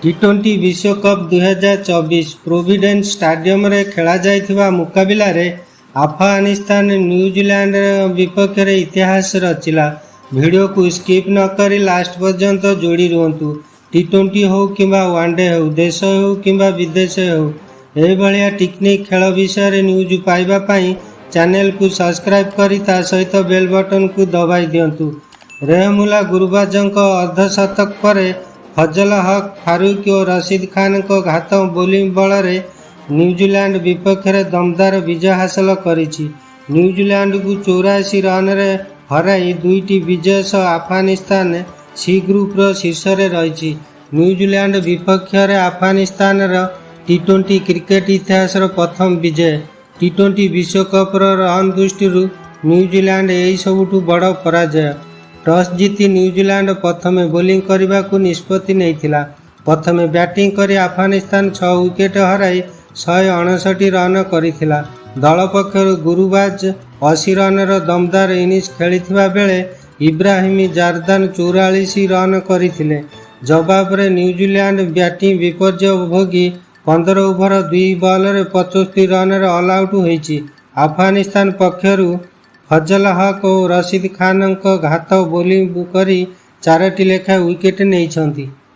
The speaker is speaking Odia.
ଟି-20 ବିଶ୍ୱକପ୍ 2024 ପ୍ରୋଭିଡେନ୍ସ ଷ୍ଟାଡିୟମରେ ଖେଳାଯାଇଥିବା ମୁକାବିଲାରେ ଆଫଗାନିସ୍ତାନ ନ୍ୟୁଜିଲ୍ୟାଣ୍ଡ ବିପକ୍ଷରେ ଇତିହାସ ରଚିଲା। ଭିଡିଓକୁ ସ୍କିପ୍ ନକରି ଲାଷ୍ଟ ପର୍ଯ୍ୟନ୍ତ ଯୋଡ଼ି ରୁହନ୍ତୁ। ଟି-20 ହେଉ କିମ୍ବା ୱାନଡେ ହେଉ, ଦେଶ ହେଉ କିମ୍ବା ବିଦେଶ ହେଉ, ଏହିଭଳିଆ ଟେକ୍ନିକ୍ ଖେଳ ବିଷୟରେ ନ୍ୟୁଜ୍ ପାଇବା ପାଇଁ ଚ୍ୟାନେଲକୁ ସବସ୍କ୍ରାଇବ୍ କରି ତା ସହିତ ବେଲ୍ ବଟନକୁ ଦବାଇ ଦିଅନ୍ତୁ। ରହମୁଲ୍ଲା ଗୁରବାଜଙ୍କ ଅର୍ଦ୍ଧଶତକ ପରେ ଫଜଲ ହକ୍ ଫାରୁକି ଓ ରଶିଦ ଖାନଙ୍କ ଘାତକ ବୋଲିଂ ବଳରେ ନ୍ୟୁଜିଲ୍ୟାଣ୍ଡ ବିପକ୍ଷରେ ଦମଦାର ବିଜୟ ହାସଲ କରିଛି। ନ୍ୟୁଜିଲ୍ୟାଣ୍ଡକୁ 84 ରନରେ ହରାଇ ଦୁଇଟି ବିଜୟ ସହ ଆଫଗାନିସ୍ତାନ ସି ଗ୍ରୁପର ଶୀର୍ଷରେ ରହିଛି। ନ୍ୟୁଜିଲ୍ୟାଣ୍ଡ ବିପକ୍ଷରେ ଆଫଗାନିସ୍ତାନର ଟି-20 କ୍ରିକେଟ ଇତିହାସର ପ୍ରଥମ ବିଜୟ। ଟି-20 ବିଶ୍ୱକପର ରନ୍ ଦୃଷ୍ଟିରୁ ନ୍ୟୁଜିଲ୍ୟାଣ୍ଡ ଏହି ସବୁଠୁ ବଡ଼ ପରାଜୟ। ଟସ୍ ଜିତି ନ୍ୟୁଜିଲ୍ୟାଣ୍ଡ ପ୍ରଥମେ ବୋଲିଂ କରିବାକୁ ନିଷ୍ପତ୍ତି ନେଇଥିଲା। ପ୍ରଥମେ ବ୍ୟାଟିଂ କରି ଆଫଗାନିସ୍ତାନ 6 ୱିକେଟ ହରାଇ 159 ରନ୍ କରିଥିଲା। ଦଳ ପକ୍ଷରୁ ଗୁରୁବାଜ 80 ରନର ଦମଦାର ଇନିଂସ ଖେଳିଥିବା ବେଳେ ଇବ୍ରାହିମ ଜାରଦାନ 44 ରନ୍ କରିଥିଲେ। ଜବାବରେ ନ୍ୟୁଜିଲ୍ୟାଣ୍ଡ ବ୍ୟାଟିଂ ବିପର୍ଯ୍ୟୟ ଭୋଗି 15 ଓଭର 2 ବଲରେ 75 ରନରେ ଅଲ୍ ଆଉଟ୍ ହୋଇଛି। ଆଫଗାନିସ୍ତାନ ପକ୍ଷରୁ ଫଜଲ ହକ୍ ଓ ରଶିଦ ଖାନଙ୍କ ଘାତକ ବୋଲିଂ କରି ଚାରୋଟି ଲେଖାଏଁ ୱିକେଟ ନେଇଛନ୍ତି।